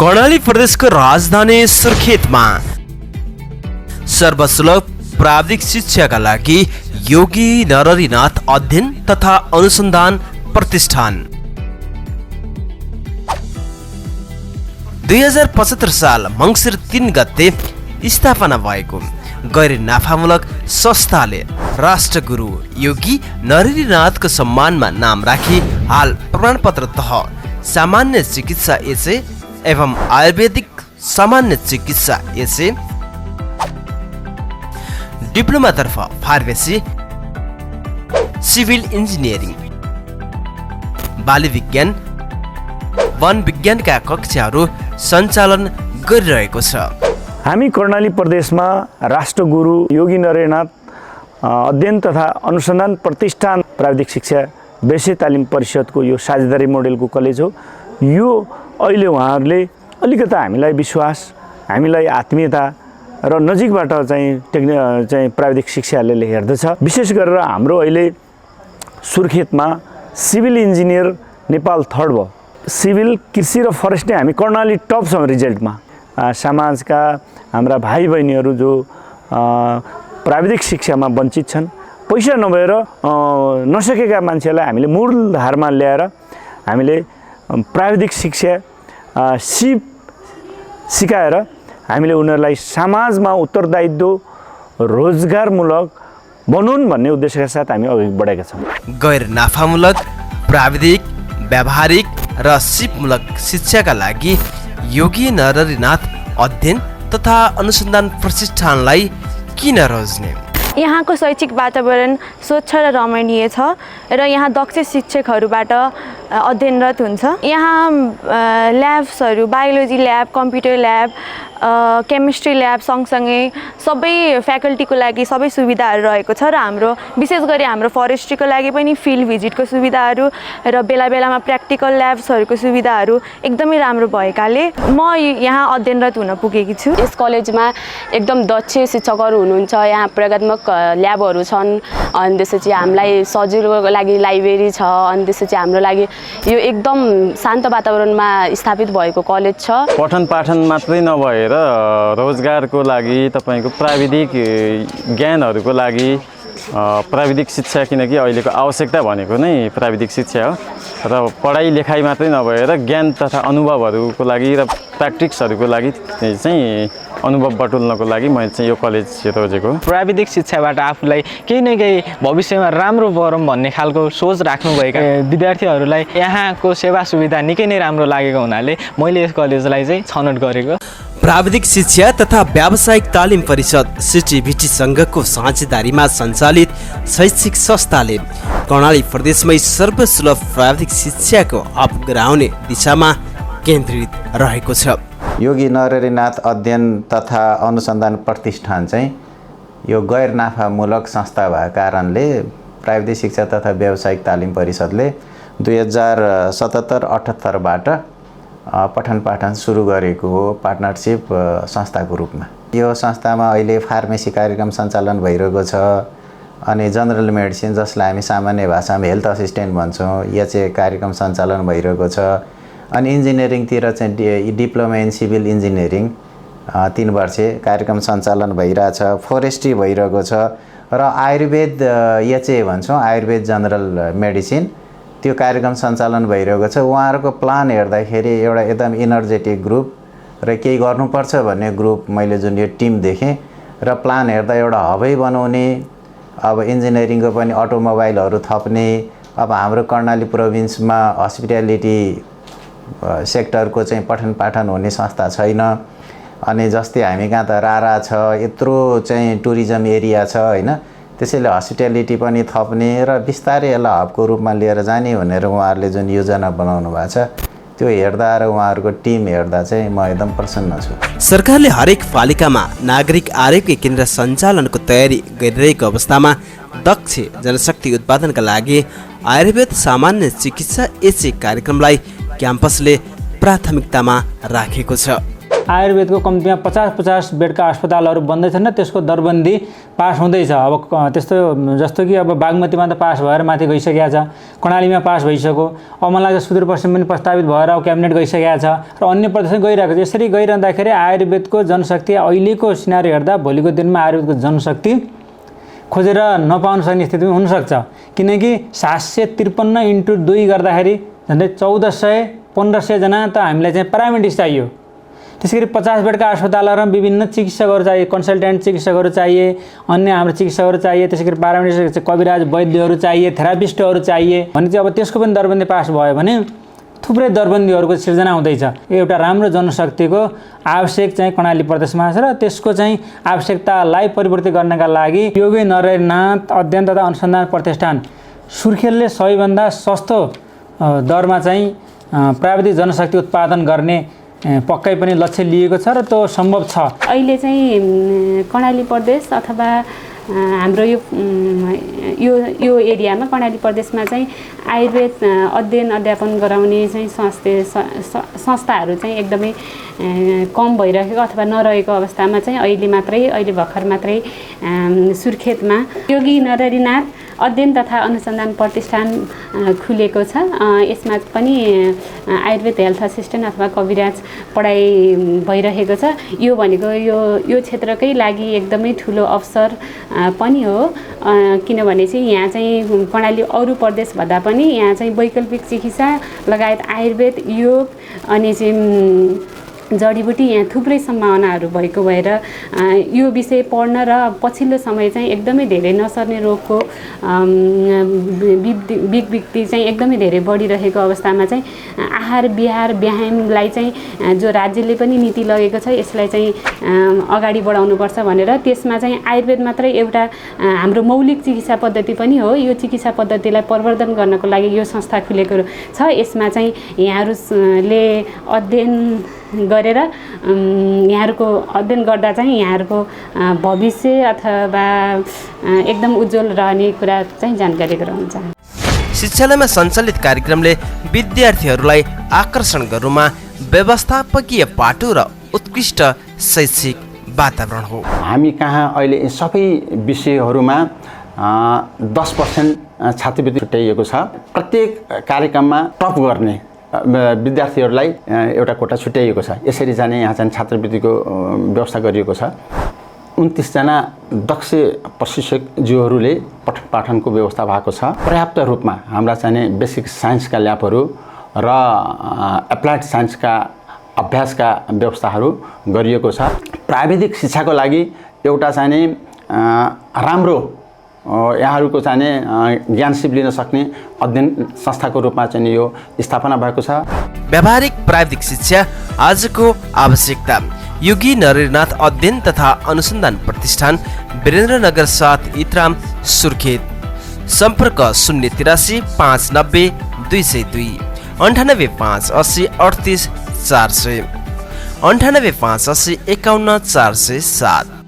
कर्णाली प्रदेशको राजधानी सुर्खेतमा सर्वसुलभ प्राविधिक शिक्षाका लागि योगी नरहरिनाथ अध्ययन तथा अनुसन्धान प्रतिष्ठान 2075 साल मङ्सिर 3 गते स्थापना भएको गैर नाफामूलक संस्थाले राष्ट्रगुरु योगी नरहरिनाथको सम्मानमा नाम राखी हाल प्रमाणपत्र तह सामान्य चिकित्सा एसए एवं आयुर्वेदिक सामान्य चिकित्सा एसए, डिप्लोमातर्फ फार्मेसी, सिभिल इन्जिनियरिङ, बाली विज्ञान, वन विज्ञानका कक्षाहरू सञ्चालन गरिरहेको छ। हामी कर्णाली प्रदेशमा राष्ट्रगुरु योगी नरहरिनाथ अध्ययन तथा अनुसन्धान प्रतिष्ठान प्राविधिक शिक्षा व्यवसाय तालिम परिषदको यो साझेदारी मोडेलको कलेज हो। यो अहिले उहाँहरूले अलिकता हामीलाई विश्वास, हामीलाई आत्मीयता र नजिकबाट चाहिँ प्राविधिक शिक्षाले हेर्दछ। विशेष गरेर हाम्रो अहिले सुर्खेतमा सिभिल इन्जिनियर नेपाल थर्ड भयो। सिभिल, कृषि र फरेस्ट नै हामी कर्णाली टप छौँ रिजल्टमा। समाजका हाम्रा भाइ बहिनीहरू जो प्राविधिक शिक्षामा वञ्चित छन्, पैसा नभएर नसकेका मान्छेलाई हामीले मूलधारमा ल्याएर हामीले प्राविधिक शिक्षा सिकाएर हामीले उनीहरूलाई समाजमा उत्तरदायित्व रोजगारमूलक बनाउन् भन्ने उद्देश्यका साथ हामी अघि बढेका छौँ। गैर नाफामूलक प्राविधिक, व्यावहारिक र सिपमूलक शिक्षाका लागि योगी नरहरिनाथ अध्ययन तथा अनुसन्धान प्रतिष्ठानलाई किन रोज्ने? यहाँको शैक्षिक वातावरण स्वच्छ र रमणीय छ र यहाँ दक्ष शिक्षकहरूबाट अध्ययनरत हुन्छ। यहाँ ल्याब्सहरू, biology lab, computer lab, chemistry lab सँगसँगै सबै फ्याकल्टीको लागि सबै सुविधाहरू रहेको छ र विशेष गरी हाम्रो फरेस्ट्रीको लागि पनि फिल्ड भिजिटको सुविधाहरू र बेला बेलामा प्र्याक्टिकल ल्याब्सहरूको सुविधाहरू एकदमै राम्रो भएकाले म यहाँ अध्ययनरत हुन पुगेकी छु। यस कलेजमा एकदम दक्ष शिक्षकहरू हुनुहुन्छ, यहाँ प्रयोगात्मक ल्याबहरू छन्, अनि त्यसपछि हामीलाई सजिलोको लागि लाइब्रेरी छ, अनि त्यसपछि हाम्रो लागि यो एकदम शान्त वातावरणमा स्थापित भएको कलेज छ। पठन पाठन मात्रै नभएर रोजगारको लागि, तपाईँको प्राविधिक ज्ञानहरूको लागि प्राविधिक शिक्षा, किनकि अहिलेको आवश्यकता भनेको नै प्राविधिक शिक्षा हो र पढाइ लेखाइ मात्रै नभएर ज्ञान तथा अनुभवहरूको लागि र प्र्याक्टिक्सहरूको लागि चाहिँ अनुभव बटुल्नको लागि मैले चाहिँ यो कलेज रोजेको। प्राविधिक शिक्षाबाट आफूलाई केही न केही भविष्यमा राम्रो गरौँ भन्ने खालको सोच राख्नुभएका विद्यार्थीहरूलाई यहाँको सेवा सुविधा निकै नै राम्रो लागेको हुनाले मैले यस कलेजलाई चाहिँ छनौट गरेको। प्राविधिक शिक्षा तथा व्यावसायिक तालिम परिषद सिटिभिटी संघको साझेदारीमा सञ्चालित शैक्षिक संस्थाले कर्णाली प्रदेशमै सर्वसुलभ प्राविधिक शिक्षाको हब गराउने दिशामा केन्द्रित रहेको छ। योगी नरहरिनाथ अध्ययन तथा अनुसन्धान प्रतिष्ठान चाहिँ यो गैर नाफामूलक संस्था भएको कारणले प्राविधिक शिक्षा तथा व्यावसायिक तालिम परिषदले 2077-78बाट पठन पाठन सुरु गरेको हो पार्टनरसिप संस्थाको रूपमा। यो संस्थामा अहिले फार्मेसी कार्यक्रम सञ्चालन भइरहेको छ, अनि जनरल मेडिसिन जसलाई हामी सामान्य भाषामा हेल्थ असिस्टेन्ट भन्छौँ, यो चाहिँ कार्यक्रम सञ्चालन भइरहेको छ। अनि इन्जिनियरिङतिर चाहिँ डिप्लोमा इन सिभिल इन्जिनियरिङ 3 वर्षे कार्यक्रम सञ्चालन भइरहेछ, फरेस्ट्री भइरहेको छ र आयुर्वेद एचए भन्छौँ, आयुर्वेद जनरल मेडिसिन, त्यो कार्यक्रम सञ्चालन भइरहेको छ। उहाँहरूको प्लान हेर्दाखेरि एउटा एकदम इनर्जेटिक ग्रुप र केही गर्नुपर्छ भन्ने ग्रुप मैले जुन यो टिम देखेँ र प्लान हेर्दा एउटा हबै बनाउने, अब इन्जिनियरिङको पनि अटोमोबाइलहरू थप्ने, अब हाम्रो कर्णाली प्रोभिन्समा हस्पिटालिटी सेक्टरको चाहिँ पठन पाठन हुने संस्था छैन। अनि जस्तै हामी कहाँ त रारा छ, यत्रो चाहिँ टुरिज्म एरिया छ होइन, त्यसैले हस्पिटालिटी पनि थप्ने र बिस्तारै यसलाई हबको रूपमा लिएर जाने भनेर उहाँहरूले जुन योजना बनाउनु भएको छ, त्यो हेर्दा र उहाँहरूको टिम हेर्दा चाहिँ म एकदम प्रसन्न छु। सरकारले हरेक पालिकामा नागरिक आरोग्य केन्द्र सञ्चालनको तयारी गरिरहेको अवस्थामा दक्ष जनशक्ति उत्पादनका लागि आयुर्वेद सामान्य चिकित्सा एसए कार्यक्रमलाई क्याम्पसले प्राथमिकतामा राखेको छ। आयुर्वेदको कम्तीमा 50-50 बेडका अस्पतालहरू बन्दैछन् र त्यसको दरबन्दी पास हुँदैछ। अब त्यस्तो जस्तो कि अब बागमतीमा त पास भएर माथि गइसकेको छ, कर्णालीमा पास भइसक्यो, अब मलाई लाग्छ सुदूरपश्चिम पनि प्रस्तावित भएर अब क्याबिनेट गइसकेको छ र अन्य प्रदेशमा गइरहेको छ। यसरी गइरहँदाखेरि आयुर्वेदको जनशक्ति अहिलेको सिनारी हेर्दा भोलिको दिनमा आयुर्वेदको जनशक्ति खोजेर नपाउन सक्ने स्थिति पनि हुनसक्छ, किनकि 753 × 2 गर्दाखेरि झन्डै 1400-1500 जना त हामीलाई चाहिँ प्यारामेडिक्स चाहियो। त्यसै गरी 50 बेडका अस्पतालहरूमा विभिन्न चिकित्सकहरू चाहिए, कन्सल्टेन्ट चिकित्सकहरू चाहिए, अन्य हाम्रो चिकित्सकहरू चाहिए, त्यसै गरी प्यारामेडिक्स कविराज वैद्यहरू चाहिए, थेरापिस्टहरू चाहिए भने चाहिँ अब त्यसको पनि दरबन्दी पास भयो भने थुप्रै दरबन्दीहरूको सिर्जना हुँदैछ। यो एउटा राम्रो जनशक्तिको आवश्यक चाहिँ कर्णाली प्रदेशमा छ र त्यसको चाहिँ आवश्यकतालाई परिपूर्ति गर्नका लागि योगी नरहरिनाथ अध्ययन तथा अनुसन्धान प्रतिष्ठान सुर्खेतले सबैभन्दा सस्तो दरमा चाहिँ प्राविधिक जनशक्ति उत्पादन गर्ने पक्कै पनि लक्ष्य लिएको छ र त्यो सम्भव छ। अहिले चाहिँ कर्णाली प्रदेश अथवा हाम्रो यो एरियामा कर्णाली प्रदेशमा चाहिँ आयुर्वेद अध्ययन अध्यापन गराउने चाहिँ संस्थाहरू चाहिँ एकदमै कम भइरहेको अथवा नरहेको अवस्थामा चाहिँ अहिले भर्खर मात्रै सुर्खेतमा योगी नरहरिनाथ अध्ययन तथा अनुसन्धान प्रतिष्ठान खुलेको छ। यसमा पनि आयुर्वेद हेल्थ असिस्टेन्ट अथवा कविराज पढाइ भइरहेको छ। यो भनेको यो क्षेत्रकै लागि एकदमै ठुलो अवसर पनि हो, किनभने चाहिँ यहाँ चाहिँ कर्णाली अरू प्रदेश भन्दा पनि यहाँ चाहिँ वैकल्पिक चिकित्सा लगायत आयुर्वेद, योग अनि चाहिँ जडीबुटी यहाँ थुप्रै सम्भावनाहरू भएको भएर यो विषय पढ्न र पछिल्लो समय चाहिँ एकदमै धेरै नसर्ने रोगको विकृति चाहिँ एकदमै धेरै बढिरहेको अवस्थामा चाहिँ आहार विहार व्यायामलाई चाहिँ जो राज्यले पनि नीति लगेको छ यसलाई चाहिँ अगाडि बढाउनुपर्छ भनेर त्यसमा चाहिँ आयुर्वेद मात्रै एउटा हाम्रो मौलिक चिकित्सा पद्धति पनि हो। यो चिकित्सा पद्धतिलाई प्रवर्धन गर्नको लागि यो संस्था खुलेको छ। यसमा चाहिँ यहाँहरूले अध्ययन गरेर यहाँहरूको अध्ययन गर्दा चाहिँ यहाँहरूको भविष्य अथवा एकदम उज्जवल रहने कुरा चाहिँ जानकारी गराउँछ। शिक्षालयमा सञ्चालित कार्यक्रमले विद्यार्थीहरूलाई आकर्षण गर्नुमा व्यवस्थापकीय पाटो र उत्कृष्ट शैक्षिक वातावरण हो। हामी कहाँ अहिले सबै विषयहरूमा 10% छात्रवृत्ति छुट्याइएको छ। प्रत्येक कार्यक्रममा टप गर्ने विद्यार्थीहरूलाई एउटा कोटा छुट्याइएको छ। यसरी जाने यहाँ चाहिँ छात्रवृत्तिको व्यवस्था गरिएको छ। 29 जना दक्ष प्रशिक्षकज्यूहरूले पठन पाठनको व्यवस्था भएको छ। पर्याप्त रूपमा हाम्रा चाहिँ बेसिक साइन्सका ल्याबहरू र एप्लाइड साइन्सका अभ्यासका व्यवस्थाहरू गरिएको छ। प्राविधिक शिक्षाको लागि एउटा चाहिँ राम्रो यहाँहरूको चाहिँ ज्ञान सिप लिन सक्ने अध्ययन संस्थाको रूपमा चाहिँ यो स्थापना भएको छ। व्यावहारिक प्राविधिक शिक्षा आजको आवश्यकता। योगी नरहरिनाथ अध्ययन तथा अनुसन्धान प्रतिष्ठान वीरेन्द्रनगर 7 इत्राम सुर्खेत। सम्पर्क 083 590 202 98 580 38 400 98 580 51 407।